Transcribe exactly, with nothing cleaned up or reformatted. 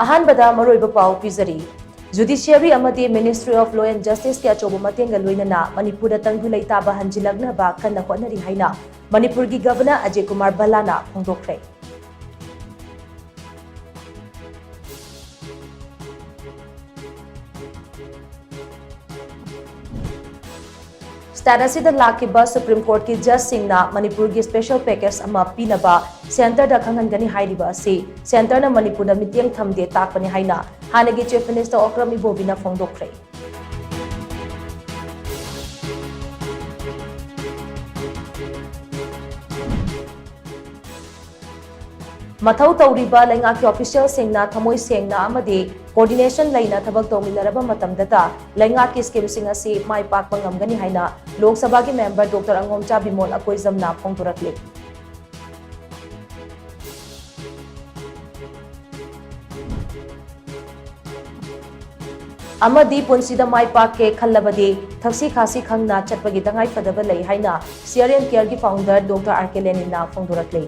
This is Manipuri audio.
ꯑꯍꯥꯟꯕꯗ ꯃꯔꯨꯑꯣꯏꯕ ꯄꯥꯎ ꯄꯤꯖꯔꯤ꯫ Judiciary ꯑꯃꯗꯤ Ministry of Law and Justiceꯀꯤ ꯑꯆꯧꯕ ꯃꯇꯦꯡꯒ ꯂꯣꯏꯅꯅ ꯃꯅꯤꯄꯨꯔꯗ ꯇꯪꯗꯨ ꯂꯩꯇꯥꯕ ꯍꯟꯖꯤꯜꯂꯛꯅꯕ ꯀꯟꯅ ꯍꯣꯠꯅꯔꯤ ꯍꯥꯏꯅ ꯃꯅꯤꯄꯨꯔꯒꯤ Governor ꯑꯖꯌ ꯀꯨꯃꯥꯔ ꯚꯜꯂꯥꯅ ꯐꯣꯡꯗꯣꯛꯈ꯭ꯔꯦ꯫ State ꯑꯁꯤꯗ ꯂꯥꯛꯈꯤꯕ Supreme Courtꯀꯤ judgeꯁꯤꯡꯅ ꯃꯅꯤꯄꯨꯔꯒꯤ special package ꯑꯃ ꯄꯤꯅꯕ centreꯗ ꯈꯪꯍꯟꯒꯅꯤ ꯍꯥꯏꯔꯤꯕ ꯑꯁꯤ centreꯅ ꯃꯅꯤꯄꯨꯔꯗ ꯃꯤꯠꯌꯦꯡ ꯊꯝꯗꯦ ꯇꯥꯛꯄꯅꯤ ꯍꯥꯏꯅ ꯍꯥꯟꯅꯒꯤ Chief Minister ꯑꯣꯀ꯭ꯔꯝ ꯏꯕꯣꯕꯤꯅ ꯐꯣꯡꯗꯣꯛꯈ꯭ꯔꯦ꯫ ꯃꯊꯧ ꯇꯧꯔꯤꯕ ꯂꯩꯉꯥꯛꯀꯤ officialꯁꯤꯡꯅ ꯊꯃꯣꯏ ꯁꯦꯡꯅ ꯑꯃꯗꯤ coordination ꯂꯩꯅ ꯊꯕꯛ ꯇꯧꯃꯤꯟꯅꯔꯕ ꯃꯇꯝꯗꯇ ꯂꯩꯉꯥꯛꯀꯤ schemeꯁꯤꯡ ꯑꯁꯤ ꯃꯥꯏ ꯄꯥꯛꯄ ꯉꯝꯒꯅꯤ ꯍꯥꯏꯅ ꯂꯣꯛ ꯁꯚꯥꯒꯤ member Doctor ꯑꯉꯣꯝꯆꯥ ꯕꯤꯃꯣꯜ ꯑꯀꯣꯏꯖꯝꯅ ꯐꯣꯡꯗꯣꯔꯛꯂꯤ꯫ ꯑꯃꯗꯤ ꯄꯨꯟꯁꯤꯗ ꯃꯥꯏ ꯄꯥꯛꯀꯦ ꯈꯜꯂꯕꯗꯤ ꯊꯛꯁꯤ ꯈꯥꯁꯤ ꯈꯪꯅ ꯆꯠꯄꯒꯤ ꯇꯉꯥꯏ ꯐꯗꯕ ꯂꯩ ꯍꯥꯏꯅ C R M Careꯒꯤ founder Doctor R K Leninꯅ ꯐꯣꯡꯗꯣꯔꯛꯂꯤ꯫